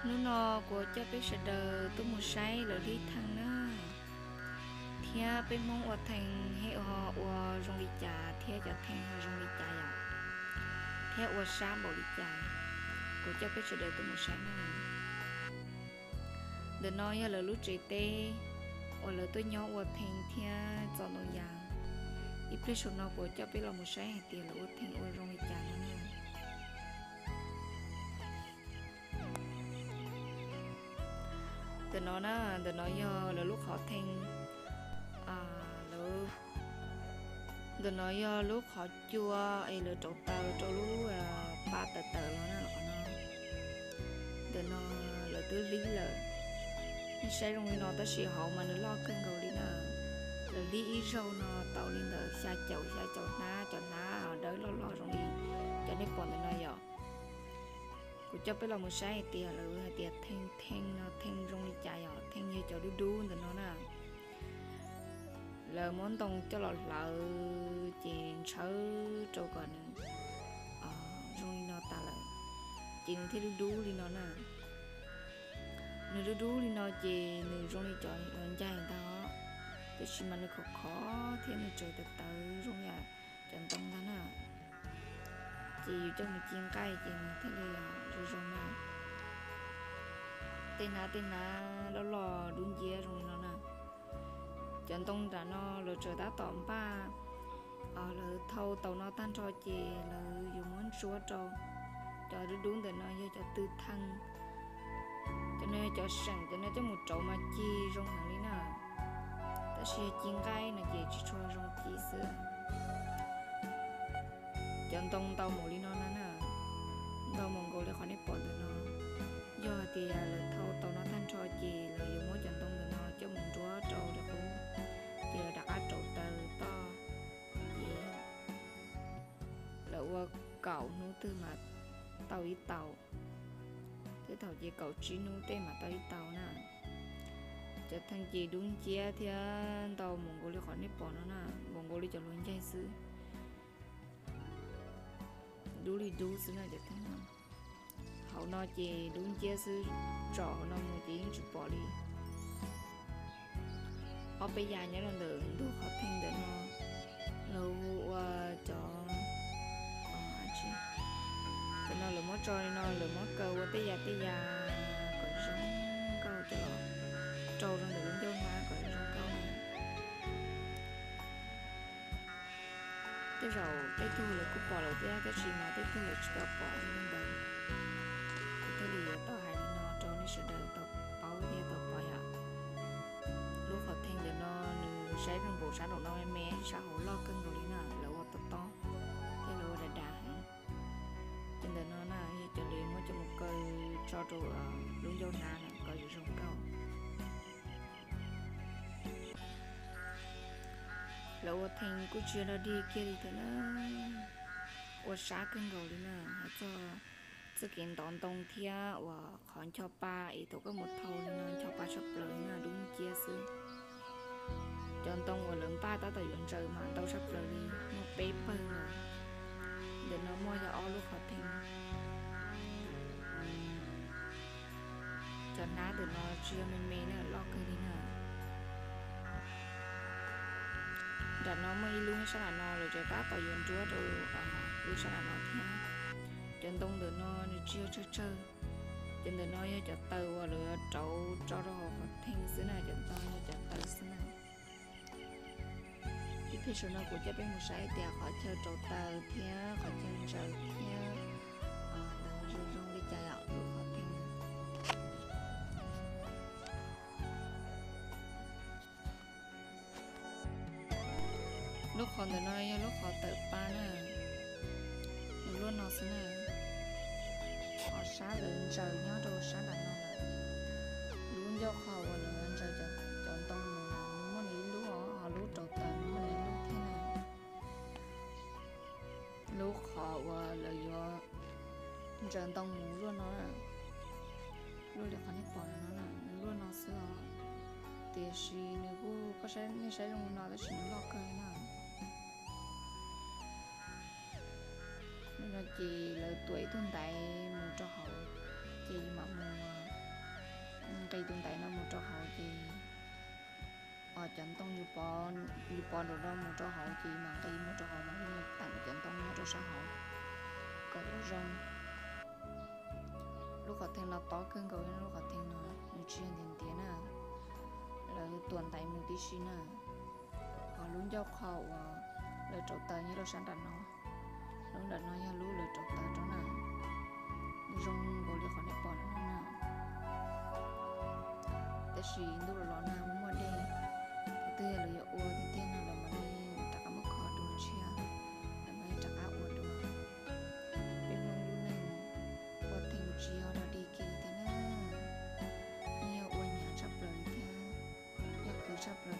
Hnub no kuv coj peb sawv daws tuaj mus saib lawv hlib theej na, thiab peb Hmoob ua theej ho ua zoo li cas thiab cov theej ho zoo li cas yom, thiab ua sab npaum li cas, kuv coj peb sawv daws tuaj mus saib na. Ntawm no yog lawv lub tsev teb uas lawv tuaj nyob ua theej thiab txo ntoo yas. Ib pliag saum no kuv coj peb los mus saib hais tias lawv ua theej ua zoo li cas no na. Ntawm no na, ntawm no yog lawv lub qhov theej, ntawm no yog lub qhov cua es lawv rauv taws rau lub pa tawm tawm los na qhov no. Ntawm no lawv twb hlib lawm, nej saib zoo li no tab sis hauv mas nws loj kawg nkaus li na. Lawv hlib ib zaug no tau li ntawm xya caum xya caum hnab, cov hnab dawb loj loj zoo li cov nej pom ntawm no yom. Kuv coj peb los mus saib hais tias lawv hais tias theej theej no theej zoo li cas yom, theej yog cov dub dub ntawm no na. Lawv muab ntoo coj los hlawv ces ntshawb rau kom nws zoo li no tas lawm, ces nws thiaj dub dub li no na. Nws dub dub li no ces nws zoo li cov ncaig ntag, tab sis mas nws khov khov thiab nws tseem tawv tawv zoo li cov ntoo ntag na. Ces yus coj mus ci nqaij ces nws thiaj li zoo zoo na. Tej hnab tej hnab loj loj dub nciab zoo li no na. Cov ntoo nram no lawv tseem tab tom npaj, lawv thau taus no tag nrho ces lawv yuav muab ntsuab rau. Cov dub dub ntawm no yog cov tw theej, cov no yog cov seem, cov no coj mus rauv mas ci zoo heev li na. Tab sis yog ci nqaij no ces tsis tshua zoo ci xwb. Cov ntoo ntau npaum li no na, ntau npaum nkaus li qhov nej pom ntawm no. Yog hais tias lawv thau taus no tag nrho ces lawv yuav muab cov ntoo ntawm no coj mus nruab rau li qub, ces lawv rov qab rauv taws toj, ces lawv ua kaum hnub twg mas tau ib taus, tej thaum ces kaum tsib hnub tej mas tau ib taus na. Cov theej ces dub nciab thiab ntau npaum nkaus li qhov nej pom no na, npaum nkaus li cov hluas ncaig xwb. Dub li dub xwb na cov theej no. Hauv no ces dub nciab xwb, tsom hauv no mus ces yeej tsis pom li. Ob peb yam nyob rau ntawm ntug qhov theej ntawm no, lawv hu ua cov, cov no lawv muab tso li no lawv muab kaw ua tej yam tej yam kom zoo nkauj coj los rau rau ntawm lub ncauj hnab kom zoo nkauj na. Tej zaum tej tug lawv kuj pom lawm thiab tab sis mas tej tug lawv tsis tau pom li ntawd. Kuv thiaj li yuav tau hais li no rau nej sawv daws tau paub thiab tau pom yom. Lub qhov theej ntawm no nws saib zoo nkaus sab nraum no me me, sab hauv loj kawg nkaus li na, lawv ua tob tob thiab lawv ua dav dav heev. Ces ntawm no na yog cov lawv muab coj mus kaw tso rau lub ncauj hnab na kom zoo zoo nkauj. Lawv ua theej kuj tsis yog dog dig kiag li thiab na, ua sab kawg nkaus li na, hais txog txoj kev ntov ntoo thiab uas qhov ncho pa es thaum koj mus thau li no ncho pa tshaj plaws li no dub nciab xwb. Cov ntoo uas lawv npaj tab tom yuav ntsaws mas ntau tshaj plaws li, muaj peb pawg no. Ntawm no muaj yog ob lub qhov theej. Cov hnab ntawm no tsis yog me me na, loj kawg li na. Nram no muaj ib lub sab nram no lawv tseem tab tom yuav nruab rau lub sab nram no thiab. Cov ntoo ntawm no nws tsis yog tsawg tsawg. Cov ntawm no yog cov taws uas lawv rauv tso rau hauv qhov theej xwb na, cov ntoo yog cov taws xwb na. Ib pliag saum no kuv coj peb mus saib tias qhov chaw rauv taws thiab qhov chaw ntsaws thiab ntawd zoo zoo li cas yom, lub qhov theej. Lub qhov ntawm no yog lub qhov tawm pa na, nws luaj no xwb na. Qhov sab lawv ntsaws nyob rau sab nram no lawm. Lub ncauj qhov uas lawv ntsaws cov ntoo mus na nws muaj nws ib lub os, ho lub rauv taws nws muaj nws ib lub thiab na. Lub qhov uas lawv yuav ntsaws ntoo mus luaj no, luaj li qhov nej pom no na, nws luaj no xwb os. Tiam sis nws kuj, koj saib, nej saib zoo li no tab sis nws loj kawg li na. Lub no ces lawv tuam ib tug ntaiv mus rau hauv, ces yus mam mus nqis tus ntaiv no mus rau hauv ces, o, cov ntoo yus pov, yus pov nraum no mus rau hauv ces mam nqis mus rau hauv mas yeej teem cov ntoo nyob rau sab hauv kom zoo. Lub qhov thee no tob kawg nkaus, lub qhov thee no nws tsis yog ntiav ntiav na, lawv tuam ntaiv mus tib si na. Ho lub ncauj qho uas lawv rauv taws nyob rau sab nram no, lub nram no yog lub lawv rauv taws rau na, zoo nkaus li qhov nej pom no na. Tab sis ntuj los los na muaj dej, twg lawv yuav ua tiag tiag no lawv mam li rov qab muab kho dua tshiab, lawv mam li rov qab ua dua. Peb Hmoob lub neej ua thee tsis yog dog dig kiag li thiab na, yeej yog ua hnyav tshaj plaws li thiab, yog khwv tshaj plaws.